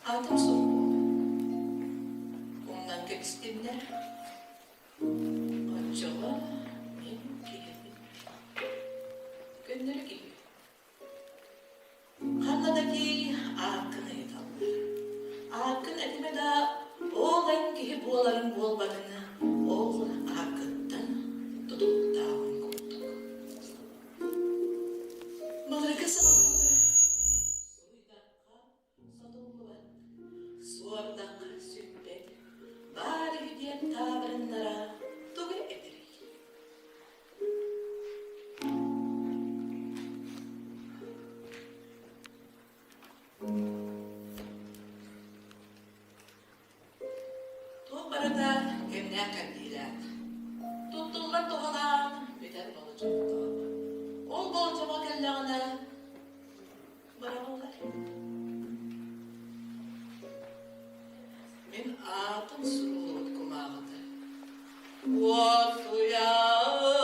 Аатым суох буолла. Умнан кэбистиннэр. Оччоҕо мин киһибин. Көннөрү киһи. Ханна да тиий, ааккын ыйыталлар. Ааккын этимэ да, ол эн киһи буоларыҥ буолбатын, ол ааккыттан тутулуктааҕын курдук. Былыргы саҕалары суруйдахха сотуллубат, суордахха сүппэт, баар үһү диэн таабырыннара тугу этэрий? Туох барыта кэмнээх кэрдиилээх. Туттуллар туһалаан бүтэр болдьохтоох. Ол болдьоҕо кэллэҕинэ быраҕыллар. Мин аатым суруллубут кумааҕыта. Уот уйаан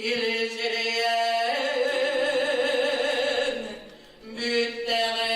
илдьирийэн бүттэҕэ.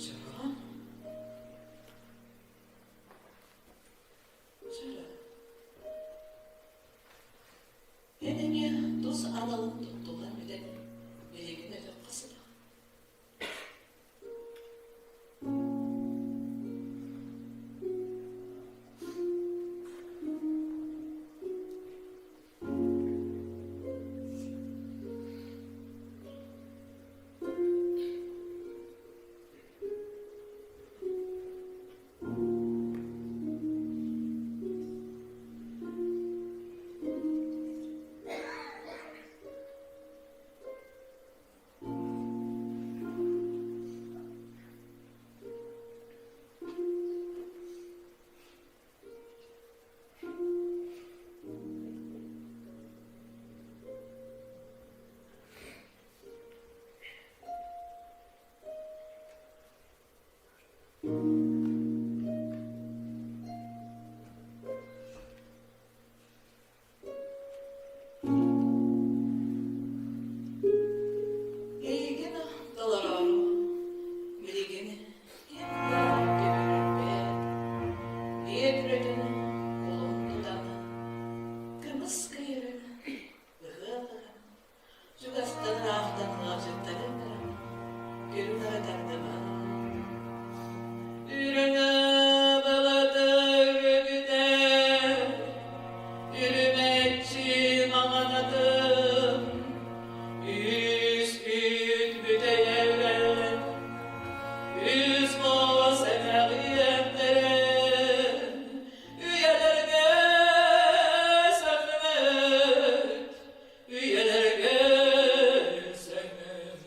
Чороон? Чөрө. Эн эмиэ тус аналын туттуллан бүтэн билигин өтөххө сытаҕын. Эйигин толороору билигин ким да түбүгүрбэт, биэдэрэтин кулун тутан, кымыс кыйырын ыһыах ыһан, чугастан ыраахтан ыалдьыттары ыҥыран, күн-нары тардыбан, Үрүҥэ балата үрүгүтэ, үрүмэччи маҥанатын, үс үүт бүтэйэ үрэн, үс муос эмэҕиэмнэрэн, үйэлэргэ сөҥмөт, үйэлэргэ сөҥмөт.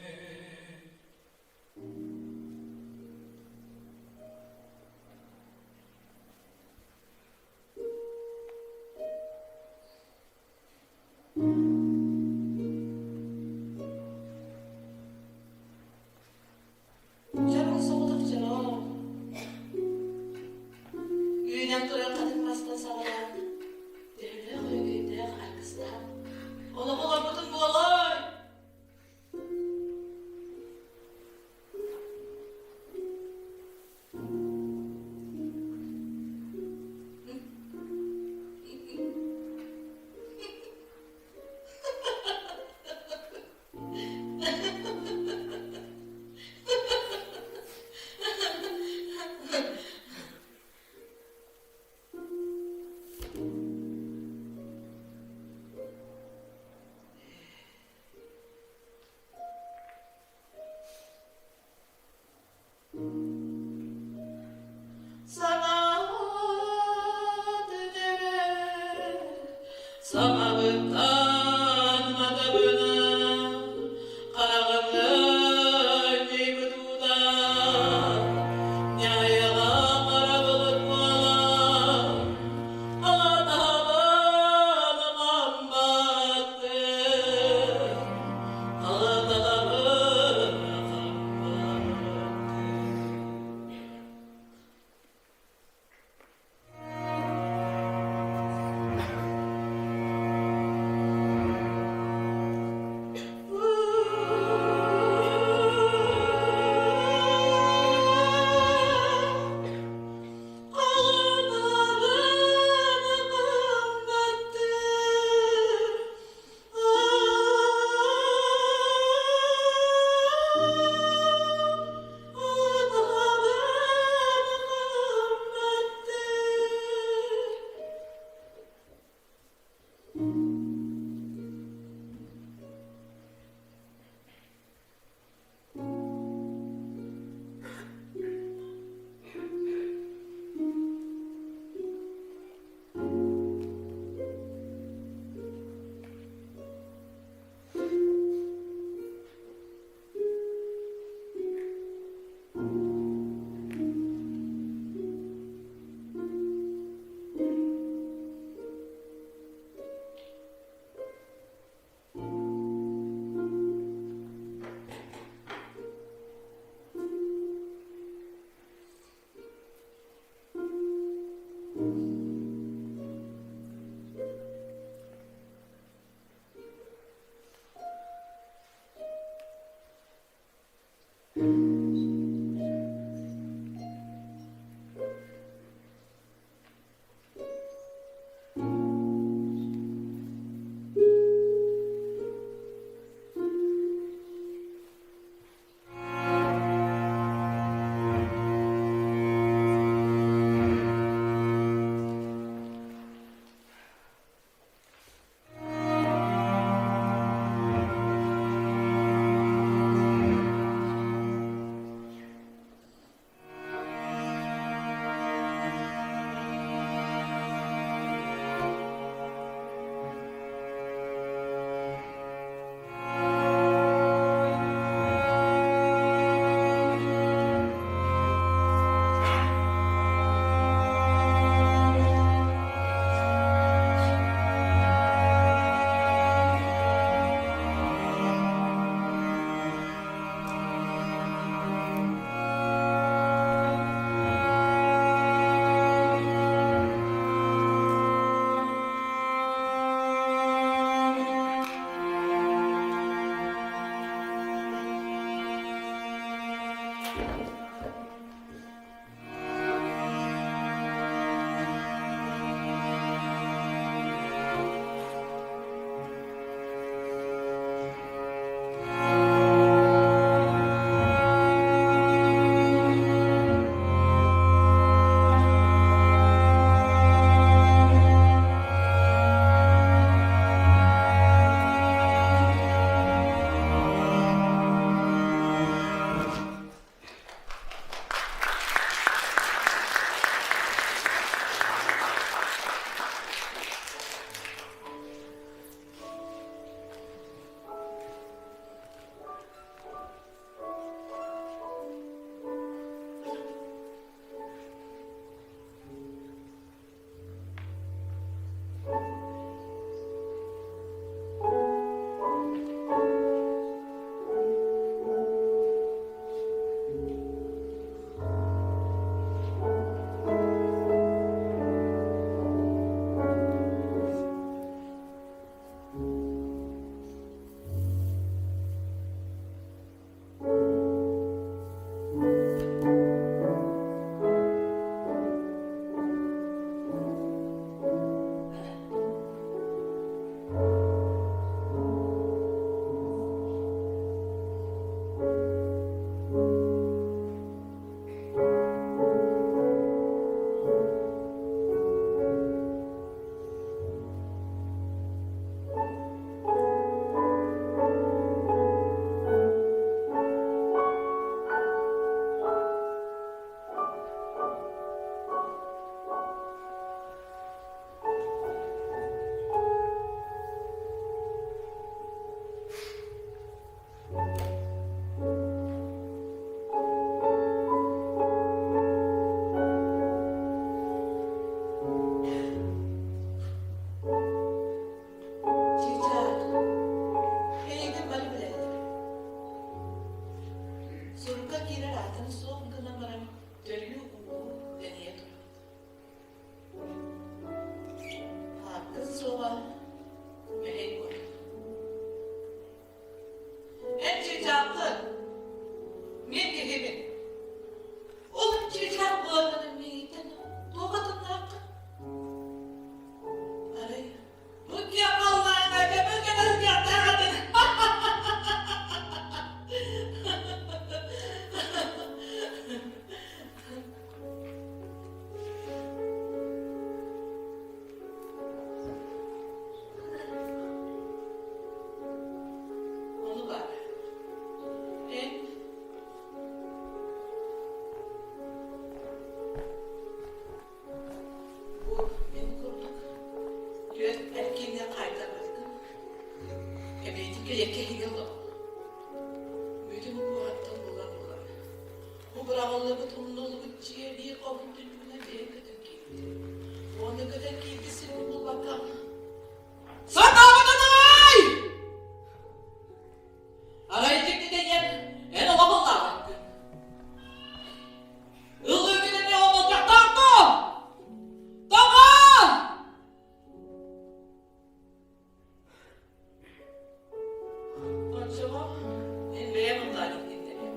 Чыычаах, эйигин бары билэллэр. Сурукка киирэр аатын суох гынан баран төрүү-ууһуу тэнийэ турбут. Ааккын суоҕа мэһэй буолар. Эн чыычааххын, мин киһибин. Ол чыычаах буоларын миигиттэн туох атыннааххын? Арай бу киэп халлааҥҥа көмүс көтөллүөхтээх этин. Ону баар. Эн бу мин курдук түөрт эркиҥҥэ хаайтарбыккын. Эбиитин килиэккэ иһигэр олоҕун. Бүтүн куораттан була-була. Бу быраҕыллыбыт умнуллубут дьиэ биир хоһун түннүгүнэн бэйэҥ көтөн киирбит. Уонна көтөн киирбит сирин булбакка Сатаабытын аҕай! Арай дьиктитэ диэн эн олох ыллаабаккын. Ыллыыргын эмиэ оҥолдьохтоох дуо? Тоҕо? Оччоҕо эн бэйэм ыллаан иһитиннэриэм.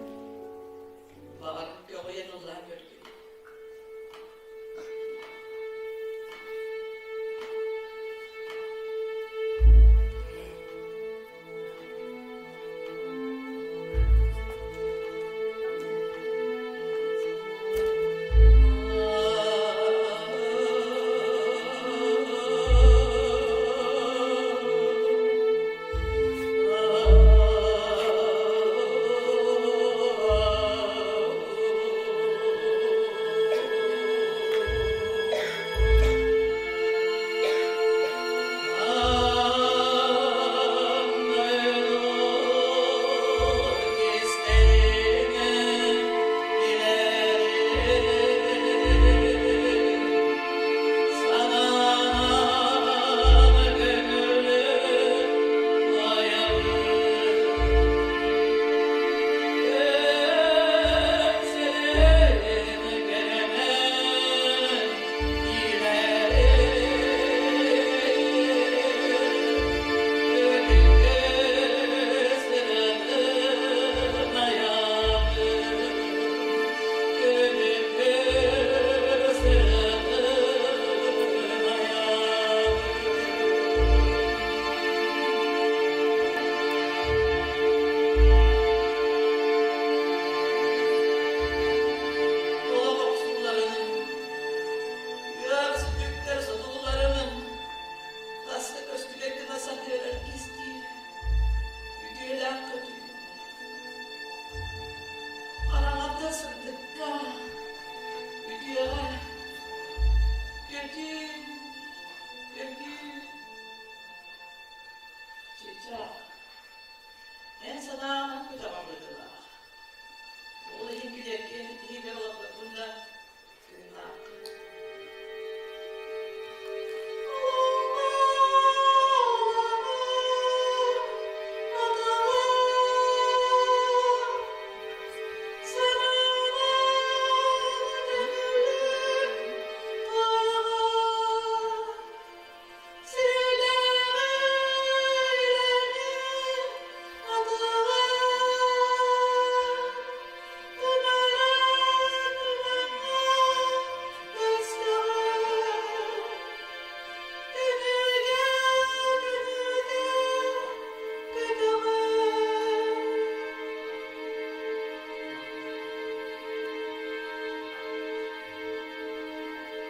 санааны көтөҕөн быһыылаах. Ол иһин килиэккэ иһигэр олорбоппун да тыыннаахпын.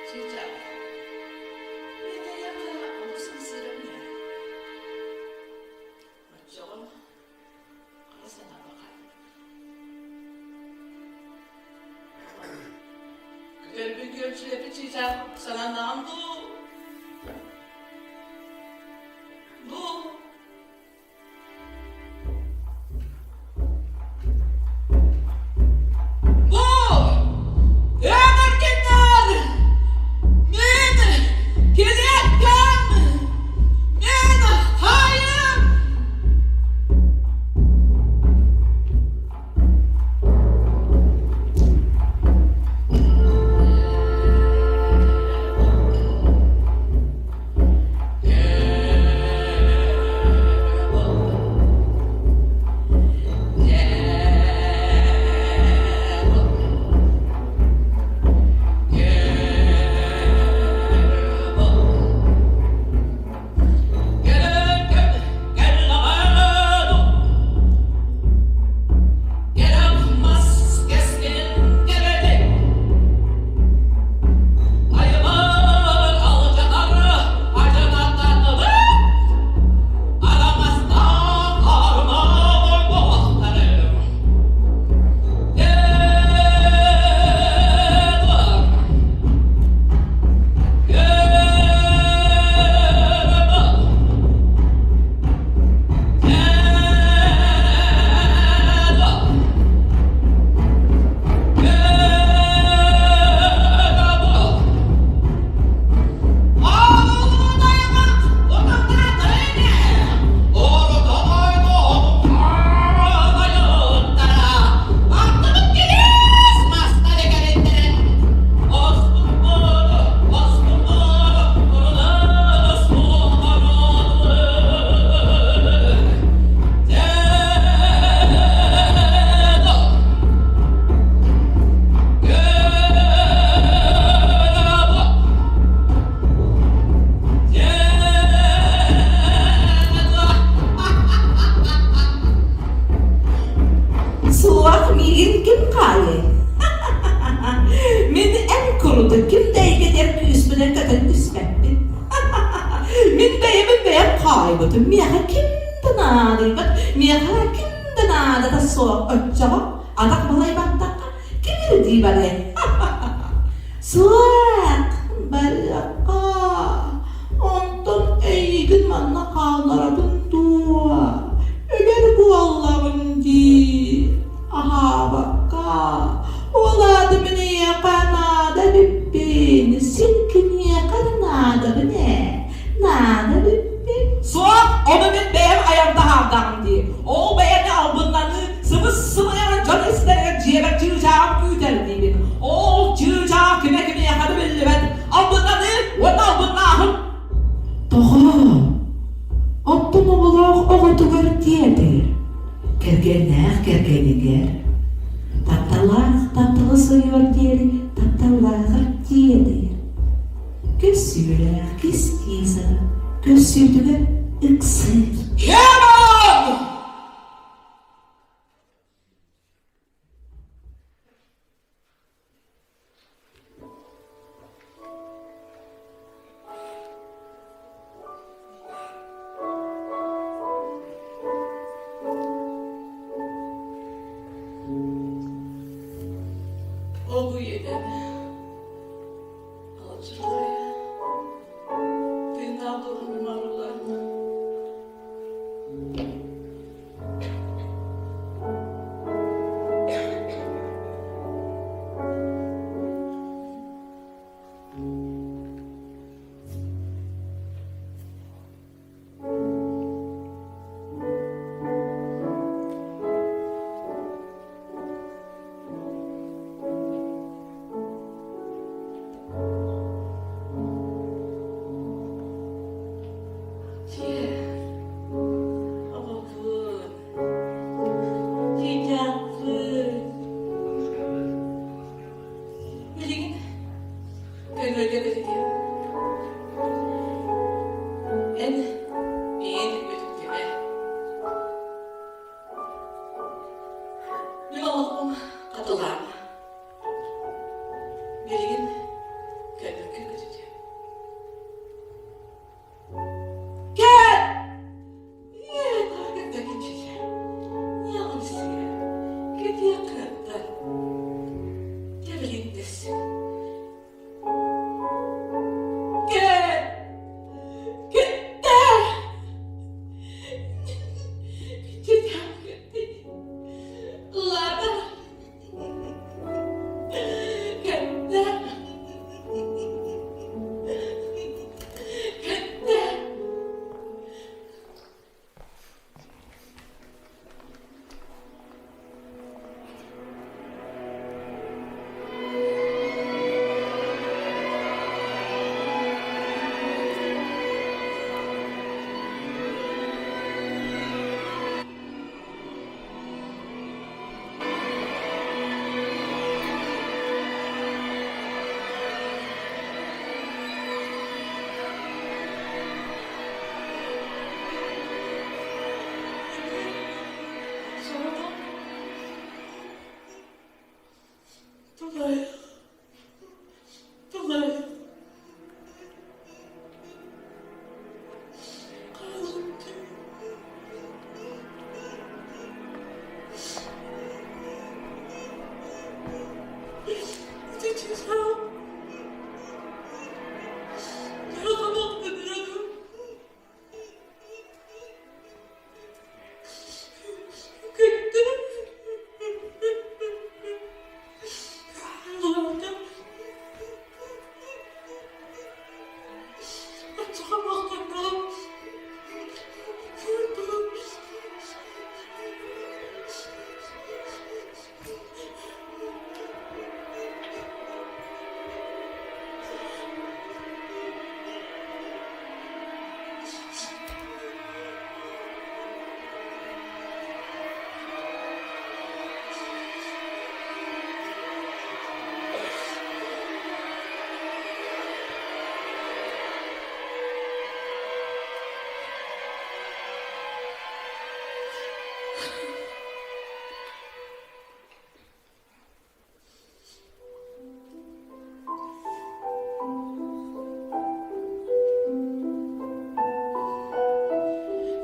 Чыычаах, мин эйиэхэ олус ымсыырабын ээ. Оччоҕо хара санаабаха. Күтэрбин күөмчүлэппит чыычаах сананнаҕым дуу? Дуу? Бу! Эн эркиннэр! Мин килиэккэм! Мин хайым! Суох миигин ким хаайыай? Мин эн курдук ким да эйгэтигэр күүспүнэн көтөн түспэппин. Мин бэйэбин бэйэм хаайбытым. Миэхэ ким да наадыйбат, миэхэ ким да наадата суох. Оччоҕо атах балайбаттахха ким ирдии барыай? Суох, барыахха. Онтон эйигин манна хаалларабын дуо? Өлөр буоллаҕым дии. Аһаабакка. Ол аата мин эйиэхэ наада эбиппин. Син киниэхэ эрэ наадабын ээ. Наада эбиппин. Суох, ону мин бэйэм айан таһаардаҕым дии. Ол бэйэни албыннаныы сыбыс-сымыйанан дьон истэригэр дьиэбэр чыычааҕым күүтэр диибин. Ол чыычаах кимэ кимиэхэ да биллибэт. Албыннаныы уонна албыннааһын. Тоҕо? Оттон оҕолоох оҕотугар диэтэр, кэргэннээх кэргэнигэр, тапталаах таптала суйуор диэри тапталлааҕар диэтэр. Көссүүлээх кистии сытан көрсүүтүгэр ыксыыр. Кэмон! Ол үйэдэн алдьархай тыыннаах дууһам умарыллан. Мин олохпун хатылаама. Билигин көмүккэ көтүтүөм. Кэл!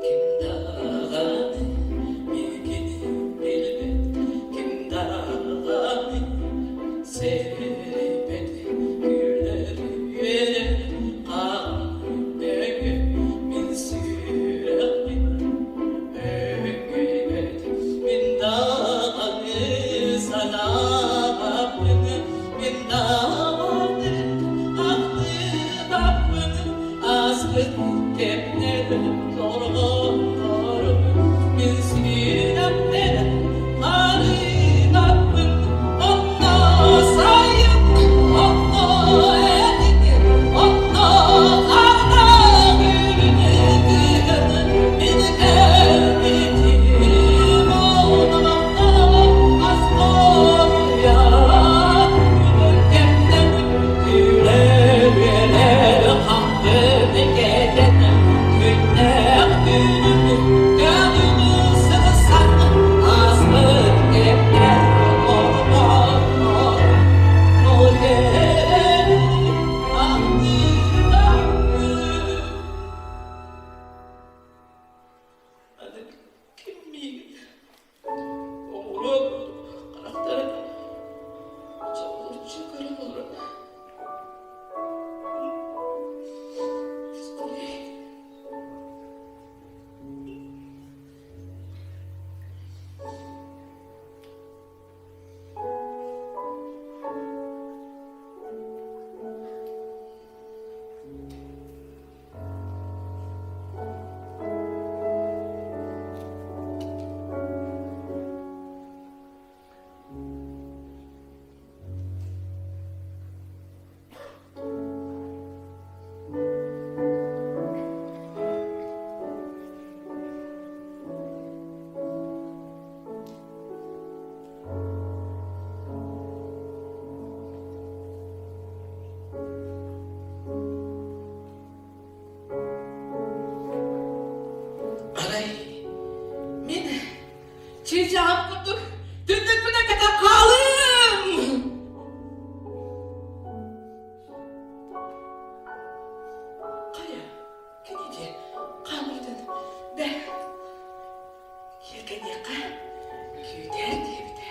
Ким даҕаны миигин билбэт, ким даҕаны сэрэйбэт, күлэр үөрэр хаан мин сүрэхпин өҥөйбөт, мин даҕаны санаабаппын, мин даҕаны ахтыбаппын, ааспыт кэмнэр дорҕооннорун мин сүрэхпэр арыйбаппын, онно сайын, онно этиҥ, онно ардах күн мин кэлбитим, онно астуруйа кэмнэн күлэр-үөрэр хаҥкын кэтэн күннээх күнүм көҥүл сырсан ааспыт кэмнэр ордоннор ол кэм Аны ким миигин оҥоруо харахтарын чоҕулуччу көрөн олорон Арай мин чыычааҕым курдук Түннүкпүнэн кэтэн хаалыым! Хайа, кини дии, хаамыытын бэ, киэргэниэххэ күүтэр диэбитэ.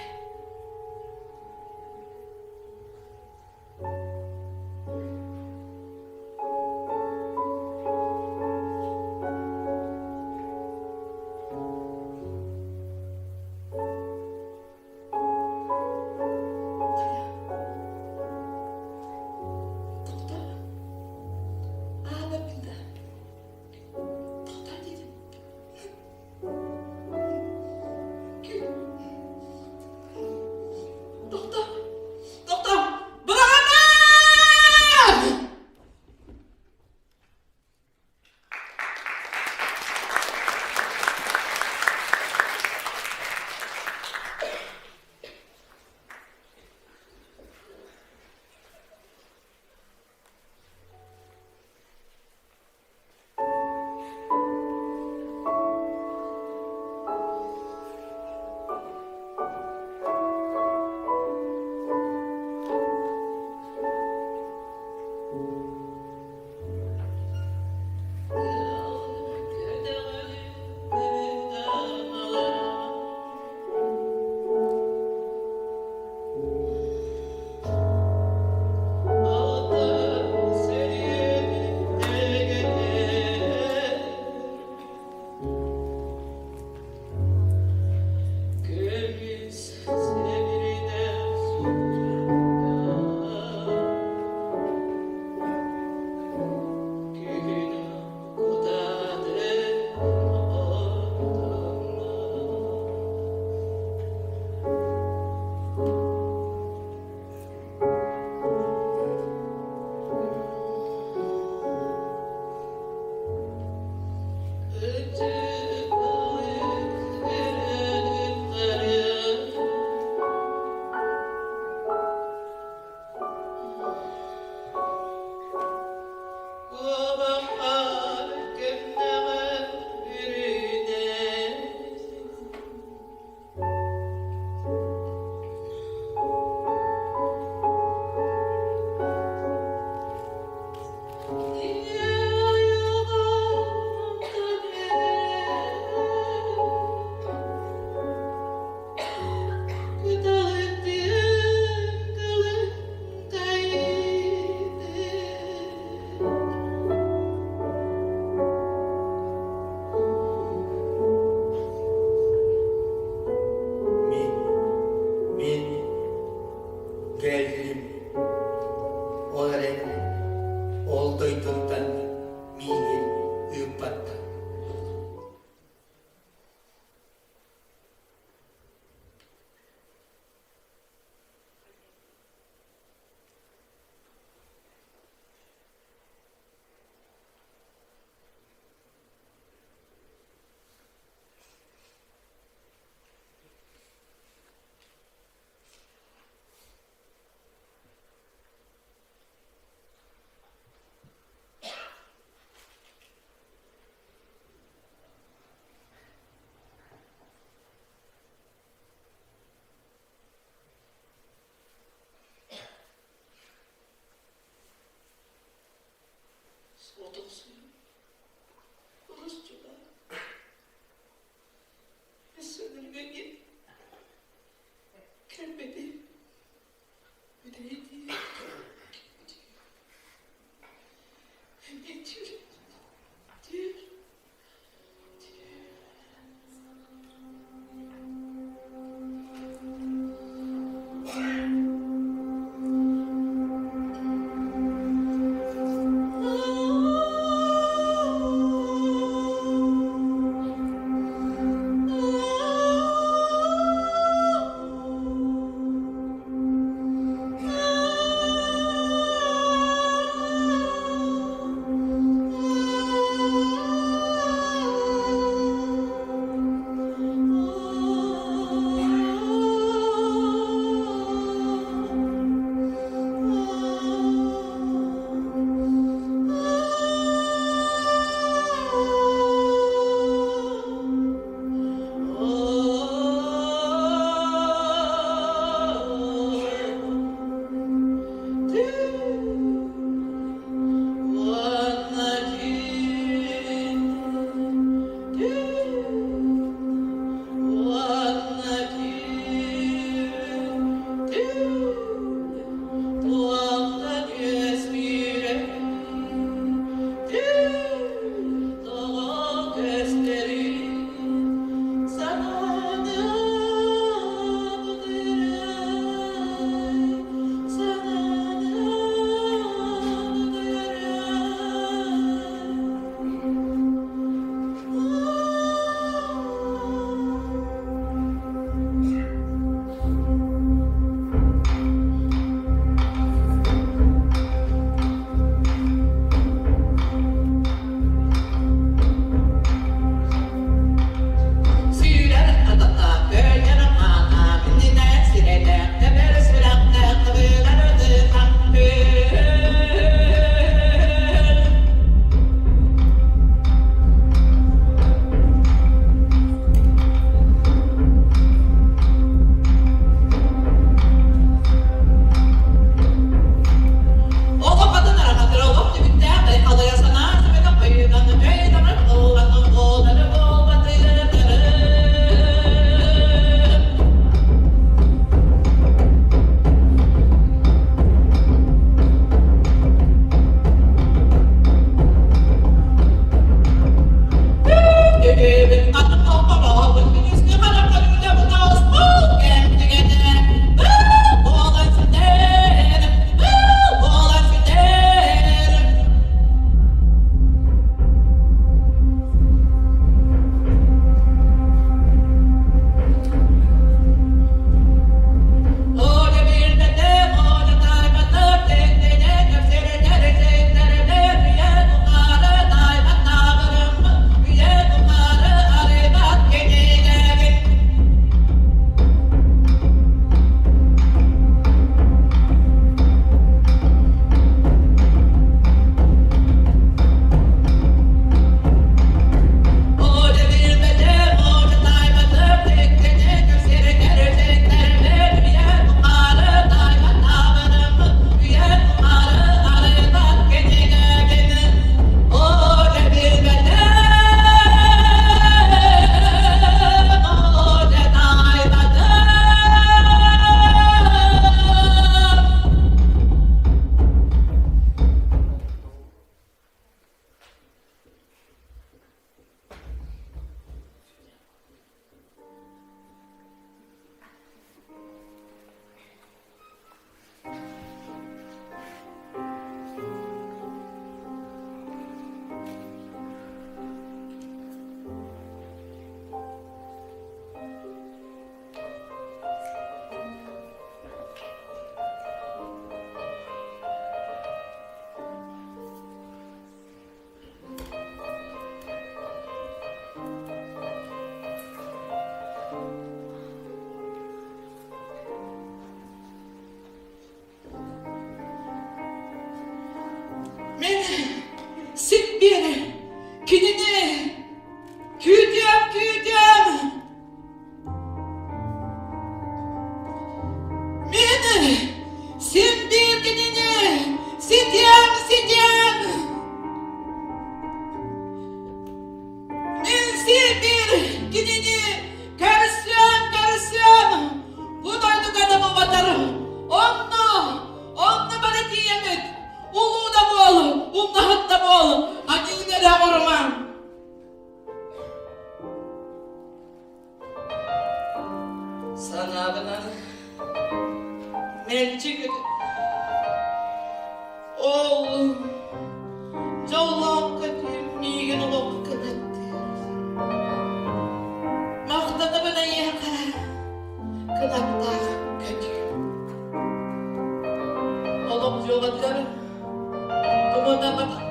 Син биир кинини! Ситиэм, ситиэм! Мин син биир кинини көрсүөм, көрсүөм! Бу дойдуга да буолбатар, онно, онно бары тиийэммит, улуу да буол, умнаһыт да буол, аньыыны эрэ оҥорума! Санаабынан мэлдьи көтүт. Ол дьоллоох көтүүм миигин олох кынаттыыр. Махтанабын эйиэхэ кынаттаах көтүүм. Олох дьолотугар туманабын.